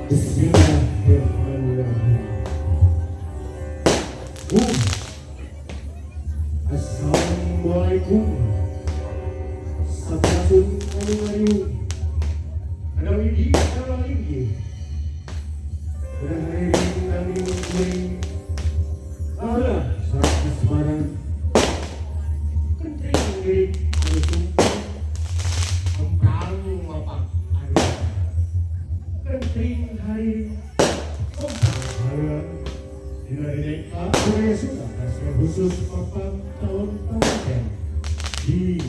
Bismillahirrahmanirrahim. Assalamualaikum. Sampurasun anu ngariung. Ada widi, ada lagi. Udah hari kami kuring. Alah, saat kasmaran. Kentring lirik anu sumpah. Kemprang mapak anu. Kentring hari kemprang hari. Dina dina Korea Sunda khusus papan calon pengantin di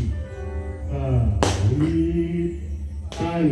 Kawitan.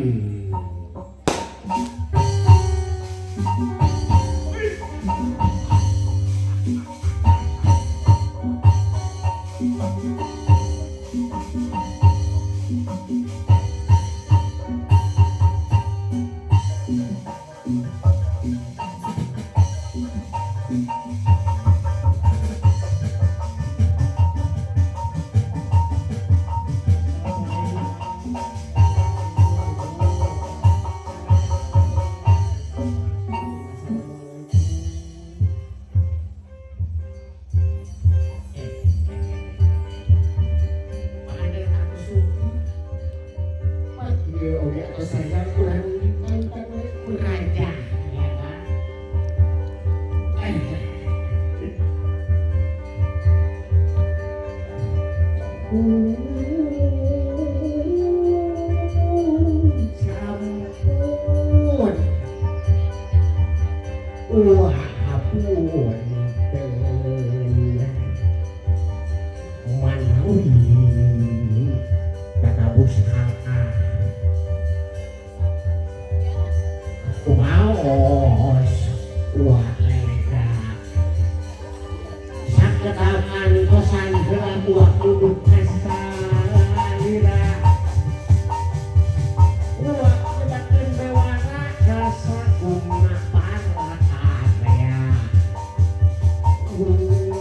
Sampun. Wah, punten. Manawi kata busaka. Kumaos wah lega. Saketakan kosan heula buah duduk kasalira. Wah nyebatkeun bewara rasa kumaha para area. Sampun.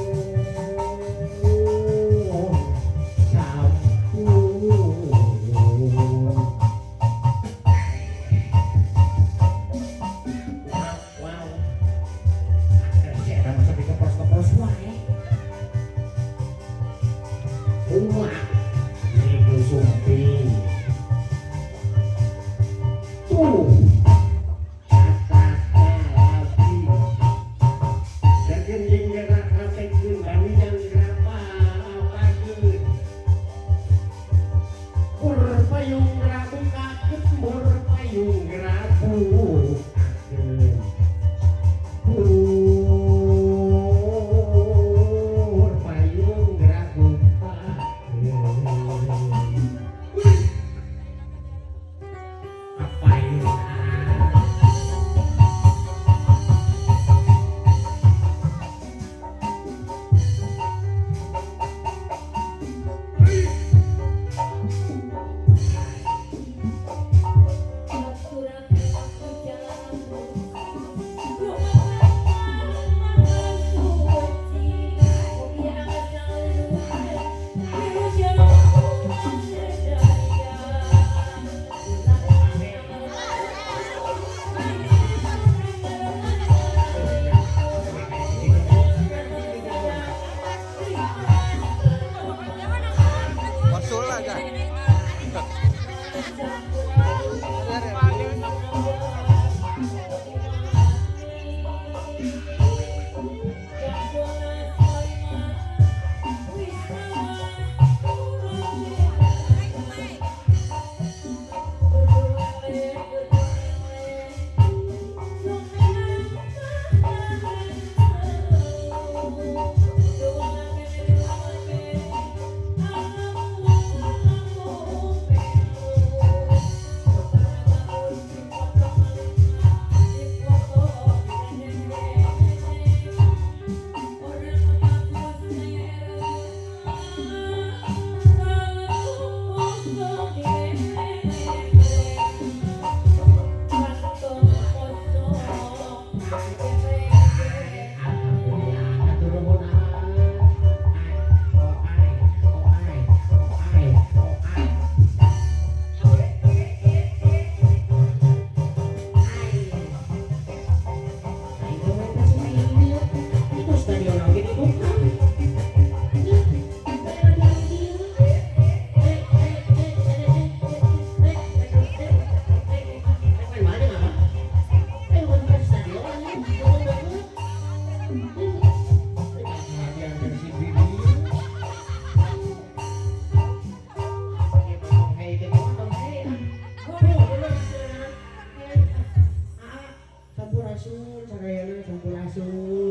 Alhamdulillah, hatur nuhun ah. Oh ai, oh ai, oh ai, oh ai. Ai. Ai, komentasi ai ieu. Itu stadion oge dibuka.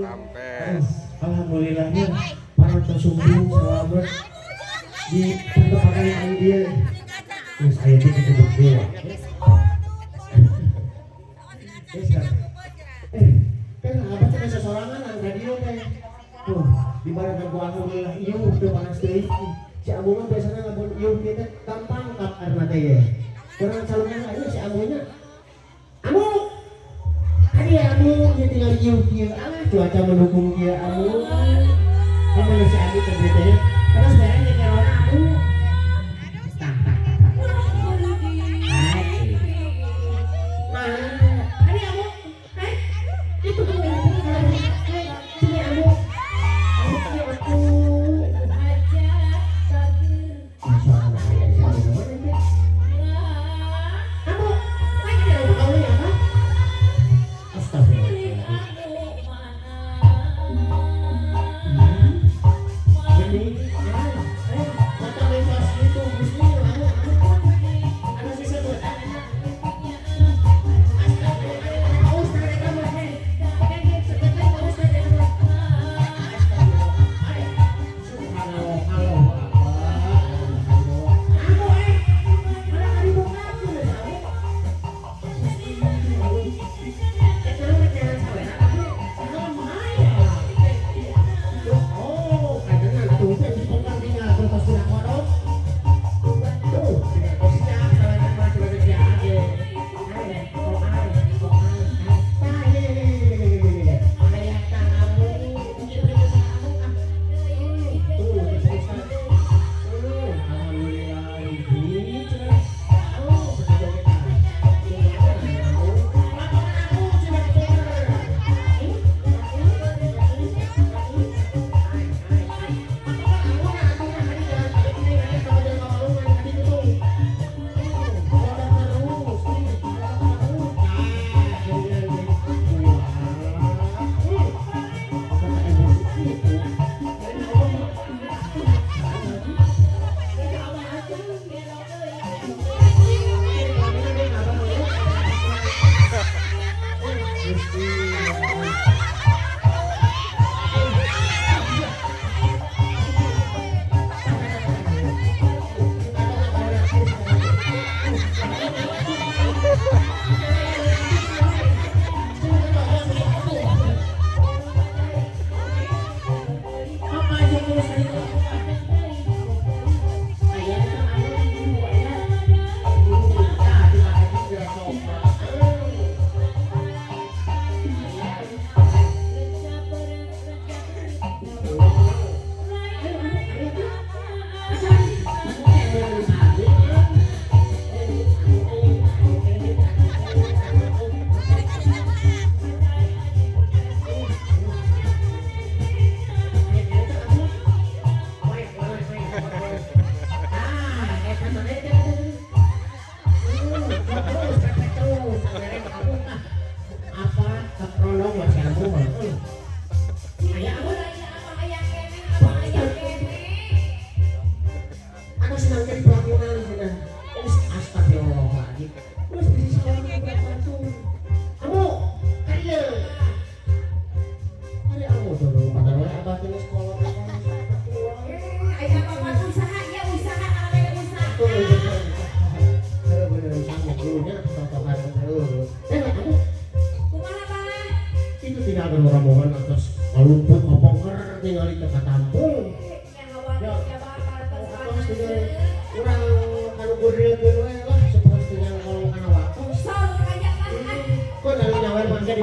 Rampes. Alhamdulillahnya para sumping selamat di pertemanan yang dia terus ayah dia disebut dewa. Terus kan kan apa tuh sesorangan ang radio teh tuh di mana gua alhamdulillah ieu teu panas deui si Amu mah biasanya lamun ieu kita gampang karena teh ya kurang calonnya aja si Amunya. Amu tadi Amu dia tinggal ieu kieu ah cuaca mendukung kieu Amu kamu si Amu teh teh terus barang corona Amu tah tah tah tah. Nah, ini Amu, itu tuh sini Amu, Amu sini aku. Suara ayah si Amu mana teh? Amu, mana ada kamu ya apa? Astagfirullah. Jadi, mata bebas itu, muslim, Amu, Amu, anu disebut.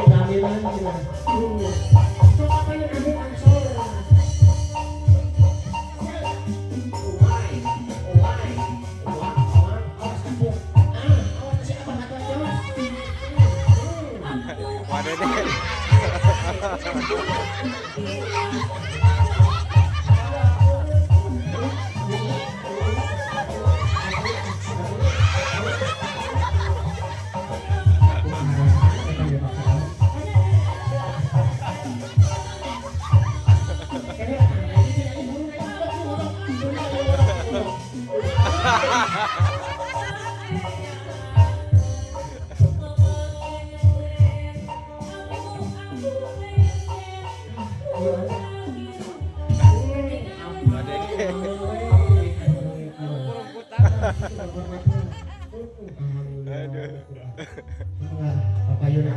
kehamilan cenah. Sok apa yang kamu ansor? Uai, uai, uai, uai, awas kamu. Ah, awas si abah atuh awas. Waduh deh. Waduh deh. Aduh. Bapak Yuna.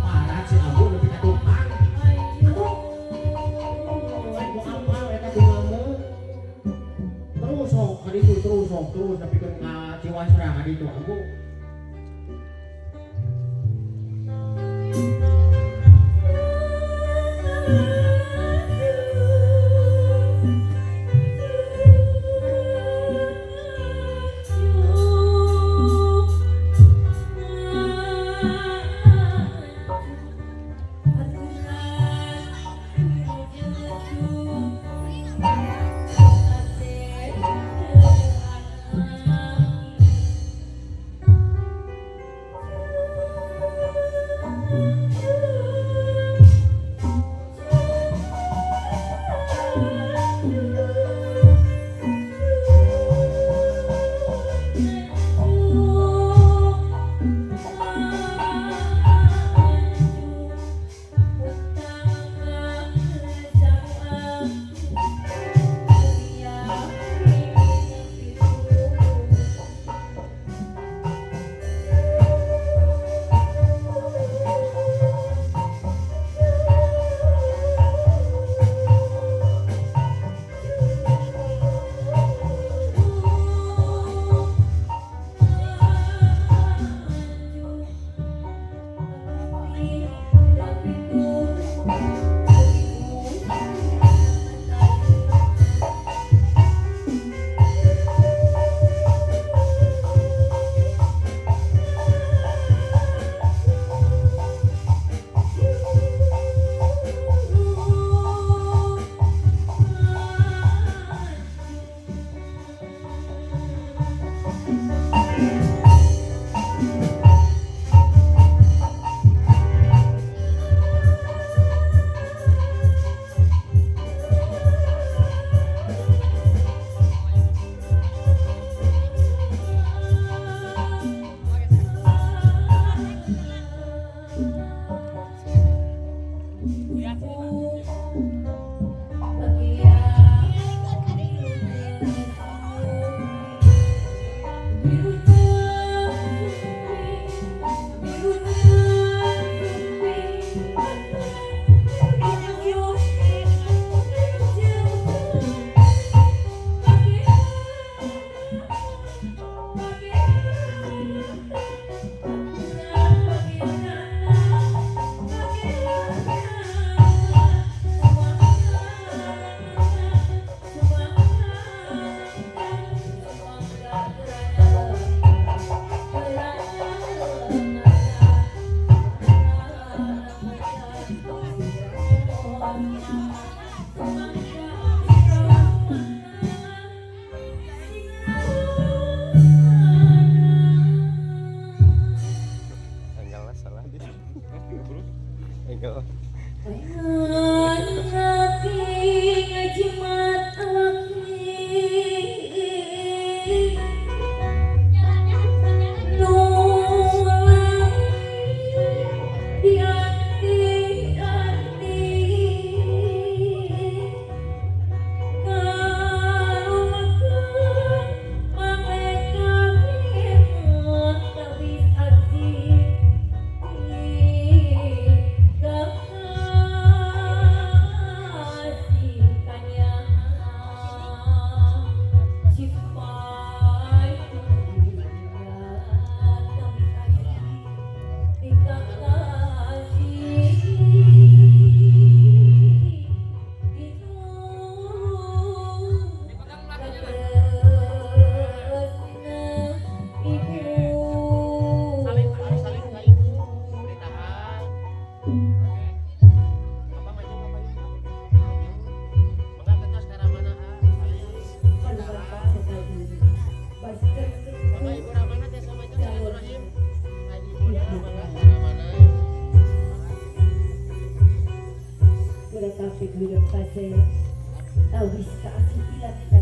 Parah si Ambu lebih ka tukang. Aduh. Mau apa eta bungamu? Terus sok ka ditu terus sok terus nepikeun ka Ciwastra ka ditu Ambu. Yo. Ngati ngajimat awaki nulang di ati-ati kalumekeun malaikat tawis ati kekasih kanya cipai tawis ati kekasih itu katresna ibu. Saling saling ibu ditahan. Apa maju apa maju? Mangga ketos ka Ramana ah, saling. Mangga Ibu Ramana teh sama maju silaturahim. Ka ibuna mangga ka Ramana. Tetapi gula pasir tawis kaasih ilat.